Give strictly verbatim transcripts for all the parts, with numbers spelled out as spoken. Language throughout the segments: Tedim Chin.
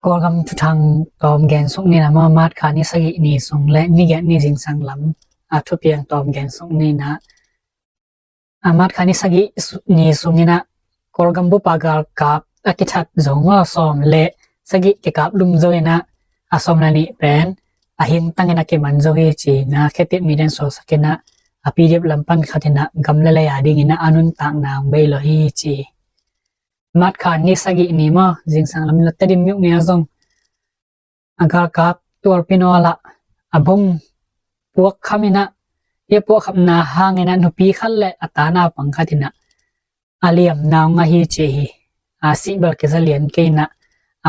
Kawlgam thuthang tawm gen suk ni na maw, March kha ni sagih ni sung le ni giat ni zingsang lam a thupiang tawm gen suk ni na. A March kha ni sagih su-, ni sung ina Kawlgam bup a galkap a kithat zo maw, sawm le sagih kikap lum zo ina a sawm le nih pen a hingtang ina kiman zo hi ci na khetit mi den suaksak ina a P D F lam pan khat ina gam le lei a ding ina a nuntakna hong bei lo hi ci. March kha ni sagih ni maw, zingsang lam ina Tedim myuk ni a zong a galkap tualpi nawl ah a bom puak kham ina, hia puak khamna hang ina nupi khat le a ta naupang khat ina a liamna hong ahi ci hi. A sih bel kiza lian kei ina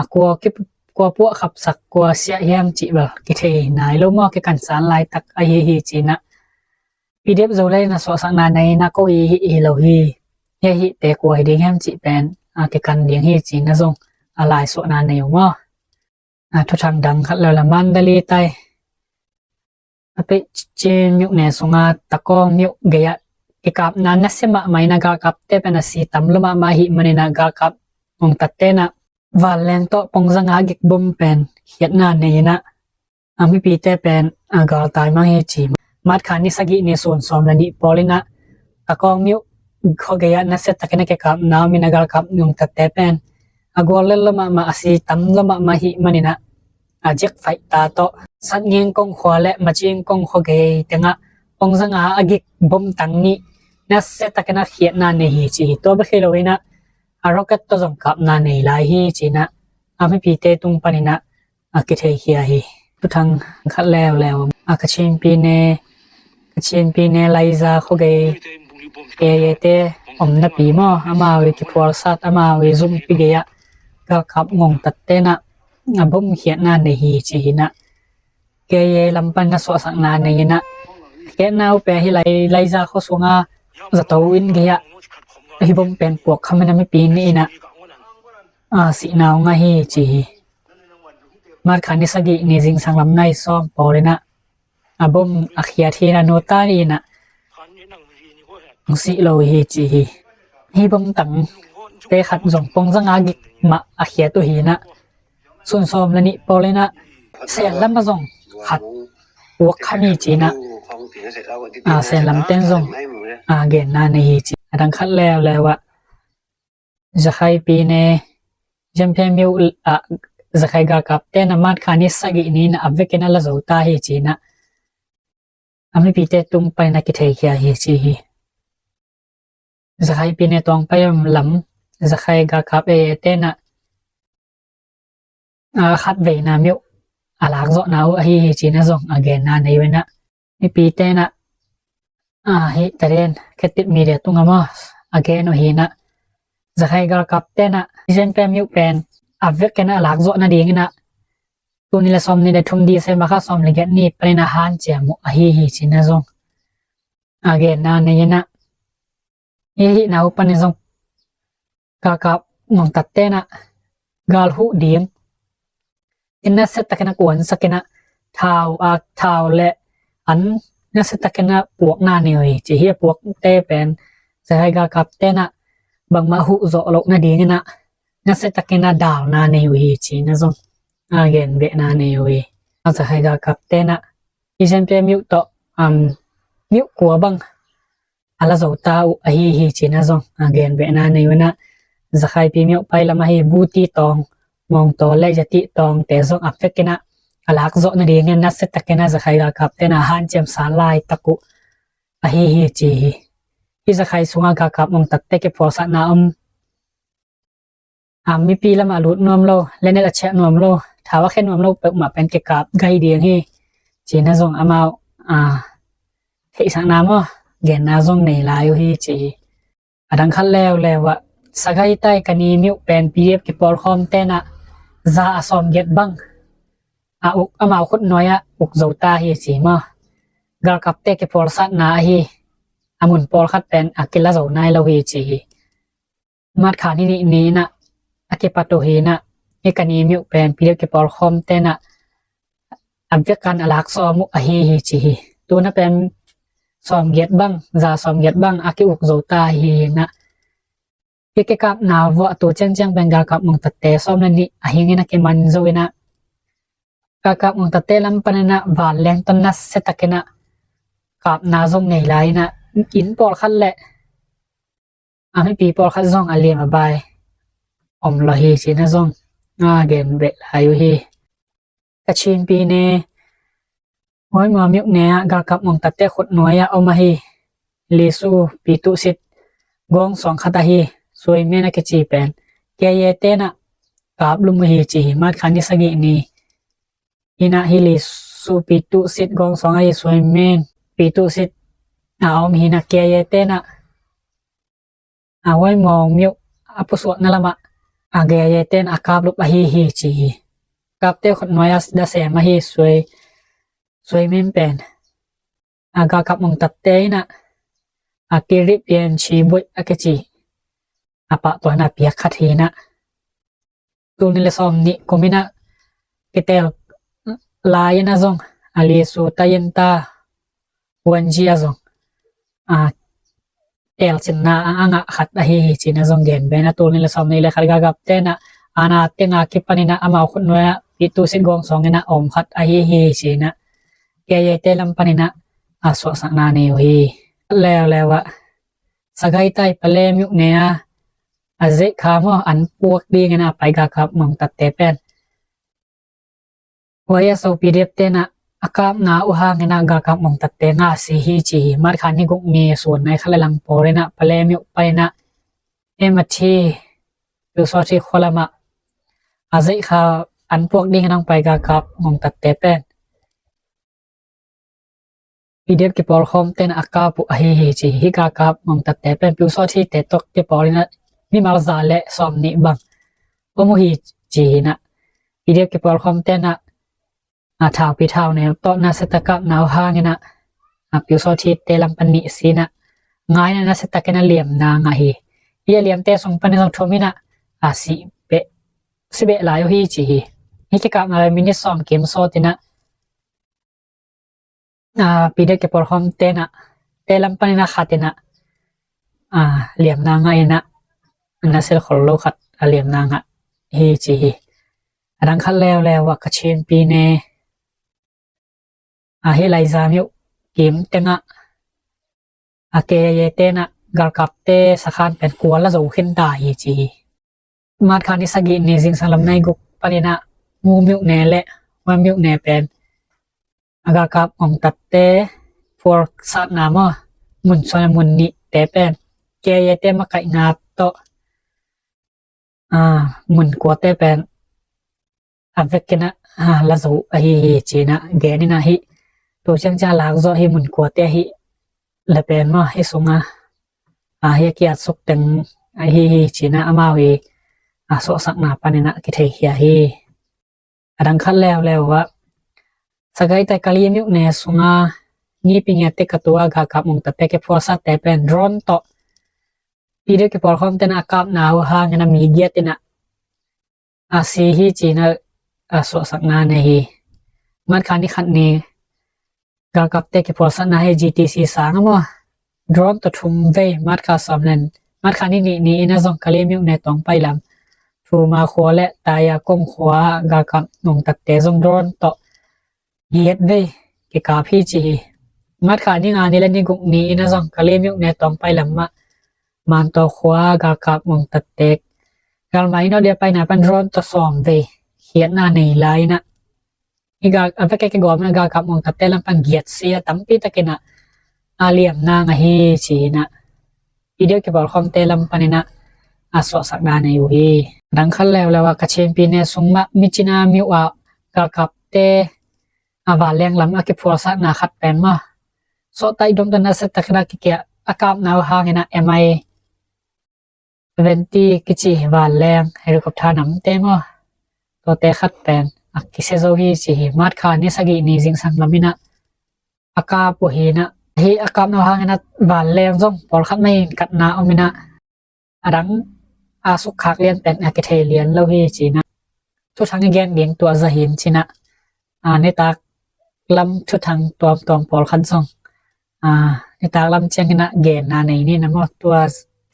a kua ki, kua puak khapsak, kua siah hiam cih bel kithei nai lo maw, kikan san laitak ahi hi ci ina. P D F Zoland ina suahsakna nei ina ko i hi, hi lo hi. Hia hihte kua hi ding hiam cih pen a kikan ding hi ci na zong a laisuahna nei uh maw. A thuthang dang khat lo la Mandalay tai a pei Chin myuk ne sunga Takawng myuk gei ah kikapna nasia mahmah ina galkapte pen a si tam lo mahmah ahih man ina galkap ngongtatte ina vanleng tawh pongzanga gik bom pen khiatna nei ina a mipite pen a galtai mang hi ci. March kha ni sagih ni sun sawm le nih pawl ina Takawng myuk khua gei ah nasia takin a kikapna om ina galkap ngongtatte pen a gual lel lo mahmah, a si tam lo mahmah ahih man ina a jet fighter tawh Satnging kong khua le Macing kong khua gei tengah pongzanga a gik bom tang nih nasia takin a khiatna nei hi ci hi. Tua bek hi lo ina a rocket tawh zong kapna nei lai hi ci ina a mipite tung pan ina a kitheikhia hi. Thuthang khat leuleu a Kachin pine, Kachin pine Laiza khua gei K I A te omnapi maw, amau i kiphualsat, amau i zumpi gei ah galkap ngongtatte ina a bom khiatna nei hi ci hi ina K I A lam pan ina suahsakna nei ina khiatna uh pen hi lai, Laiza khua sunga zato inn gei ah hi bom pen puak kham ina mipi nih ina a sihna hong ahi ci hi. March kha ni sagih ni zingsang lam nai sawm pawl ina a bom a khiat hi ina nuta ni ina hong sih lo hi ci hi. Hi bom tangte khat zong pongzanga gik mah a khiat uh hi ina sun sawm le nih pawl ina Sen lam a zong khat puak kham hi ci ina a Sen lam ten zong a genna nei hi ci. A dang khat leuleu ah Zakhaipine, Jenpheng myuk ah Zakhai galkapte ina March kha ni sagih ni ina a vekin a la zo ta hi ci ina a mipite tung pan ina kitheikhia hi ci hi. Zakhaipine tuang pai om lam Zakhai galkap A A te ina a khatveina myuk a lakzawhna uh ahi hi ci ina zong a genna nei uh ina mipite ina a hi taden khetit mi dia tunga maw a gen uh hi ina Zakhai galkapte ina Jenpheng myuk pen a vekin a lakzawh nading ina tuni le sawm ni le thum December kha sawm le giat ni pan ina hanciam uh ahi hi ci ina zong a genna nei ina hi hihna uh pan ina zong galkap ngongtatte ina gal huh ding ina nasia takin a kuansak ina thau a thau le an nasia takin a puakna nei uh hi ci hi. A puakte pen Zakhai galkapte ina bangmah huh zawh loh nading ina nasia takin a dalna nei uh hi ci ina zong a gen behna nei uh hi. A Zakhai galkapte ina hi Jenpheng myuk tawh um, myuk kua bang a la zo ta uh ahi hi ci ina zong a gen behna nei uh ina Zakhaipi myuk pai lam ahi Buti tawng, Mawngtaw le Yati tawngte zong a vekin a lakzawh nading ina nasia takin a Zakhai galkapte ina hanciam san laitak uh ahi hi ci hi. Hi Zakhai sunga galkap ngongtatte kiphualsatna om a mipi lamah lut nuam lo, le net a chiah nuam lo, thau a khia nuam lo peuhmah pen kikap gai ding hi ci ina zong amau a theihsakna maw genna zong nei lai uh hi ci hi. A dang khat leuleu ah Sagaing tai Kanem myuk pen P D F kipawlkhawmte ina za a sawm giat bang a uk, amau khut nuai ah uk zo ta hi ci maw. Galkapte kiphualsatna ahi a mun pawlkhat pen a kila zo nai lo hi ci hi. March kha ni nih ni ina a kipat uh hi ina hi Kanem myuk pen P D F kipawlkhawmte ina a vekin a laksawm uh ahi hi ci hi. Tuna pen sawm giat bang, za sawm giat bang a ki uk zo ta hi ina Hih kikapna vuah tu ciangciang pen galkap ngongtatte sawm le nih a hingin a kiman zo inah, galkap ngongtatte lam paninah vanleng tawh nasia takinah kapna zong nei lai inah, inn pawlkhat le a mipi pawlkhat zong a liam a bai om lo hi cinah zong a gen beh lai uh hi. Kachin pyine Huaimawng myone ah galkap ngongtatte khutnuai ah om ahi Lisu Pitusit gawng suang khat ahi Suaimen a kici pen K I A tenah kaplum uh hi ci hi. March kha ni sagih ni inah hih Lisu Pitusit gawng suang ahi Suaimen Pitusit a om hinah K I A tenah a Huaimawng myo a pusuakna lamah a K I A tenah a kaplup ahi hi ci hi. Kapte khutnuai a dasem ahi Suai Suaimen pen a galkap ngongtatte inah a Kirip Pian Chi Buih a kici a pahtuahna piak khat hinah, tul nih le sawm nih kum inah kitel lai inah zong a Lisu Tayinta Huanji a zong a telcinna a ngah khat ahi hi cinah zong gen beh inah, tul nih le sawm nih le khat galkap tenah a na tenga kipaninah amau khutnuai ah Pitusit gawng suang inah a om khat ahi hi cinah K I A te lam paninah a suahsakna nei uh hi. Leuleu ah Sagaitai Pale myone a a zeih kha maw an puak dingin a pai galkap ngongtatte pen Huai a so P D F tenah a kapna uh hangin a galkap ngongtatte nga a si hi ci hi. March kha ni guk ni sun nai kha le lang pawl inah Pale myo paninah M A T Pyusawthi khua lamah a zeih kha an puak dingin a pai galkap ngongtatte pen P D F kipawlkhawm tenah a kap uh ahi hi ci hi. Galkap ngongtatte pen Pyusawthi te tawh kipawl inah mimal za le sawm nih bang om uh hi ci hinah, P D F kipawlkhawm tenah a thaupi thauneu tawh nasia tak kapna uh hangin a Pyusawthi te lam pan nih si inah nga inah nasia takin a liamna ngah hi. Hih a liamte sung panin zong thum inah a si beh si beh lai uh hi ci hi. Hih kikapna le minit sawm kim sawt inah a P D F kipawlkhawm tenah te lam panin a khat inah a liamna ngah inah a nasia khol lo khat a liamna ngah hi ci hi. A dang khat leuleu ah Kachin pyine a hih Laiza myo kim tengah a K I A tenah galkapte sakhan pen kua la zo khin ta hi ci hi. March kha ni sagih ni zingsang lam nai guk paninah Mu myone le Huan myone pen a galkap ngongtatte phualsatna maw mun sawm le mun nihte pen K I A te makaihna tawh a mun kuate pen a vekin a la zo ahi hi cinah gen inah hih tu ciangciang a lak zawh hih mun kuate ahi le pen maw hih sunga a hih a kiat suk teng ahi hi cinah amau hi a suahsakna paninah kitheikhia hi. A dang khat leuleu ah Sagaitai Kali myone sunga Nipi Ngiatik katu a galkap ngongtatte kiphualsatte pen drone tawh P D F kipawlkhawm tenah a kapna uh hangin a mi giat inah a si hi cinah a suahsakna nei hi. March kha ni khat ni galkapte kiphualsatna hi G T C sang a maw drone tawh thum vei March kha sawm len March kha ni nih ni inah zong Kali myone tawng pai lam Thuma khua le Taya Kong khua galkap ngongtatte zong drone tawh giat vei kikap hi ci hi. March kha ni nga ni le ni guk ni inah zong Kali myone tawng pai lam mah Mantaw khua galkap ngongtatte galmai inah dia paina pan drone tawh sawm vei khiatna nei lai inah hih a veke kigawm inah galkap ngongtatte lam pan giat si a tampi takin a a liamna ngah hi ci inah P D F kipawlkhawmte lam paninah a suahsakna nei uh hi. Dang khat leuleu ah Kachin pyine sung mah Michina myo ah galkapte a vanleng lam a kiphualsakna khat pen mah sawhtaih dom tawh nasia takin a kikiah a kapna uh hangin a M I seventy kici vanleng helicopter namte maw tuate khat pen a kisia zo hi ci hi. March kha ni sagih ni zingsang lam inah a kap uh hi inah hih a kapna uh hangin a vanleng zong pawlkhat mah in katna om inah a dang a sukkhak lian pen a kithei lian lo hi ci inah thuthang i gen ding tuah za hi in ci inah a nitak lam thuthang tuamtuam pawlkhat zong a nitak lam ciangin a genna nei ni na maw tua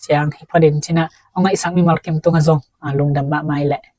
ciang hi phot in ci-in ah, hong ngaihsak mimal kim tungah zong, ah, lungdam mahmah ing.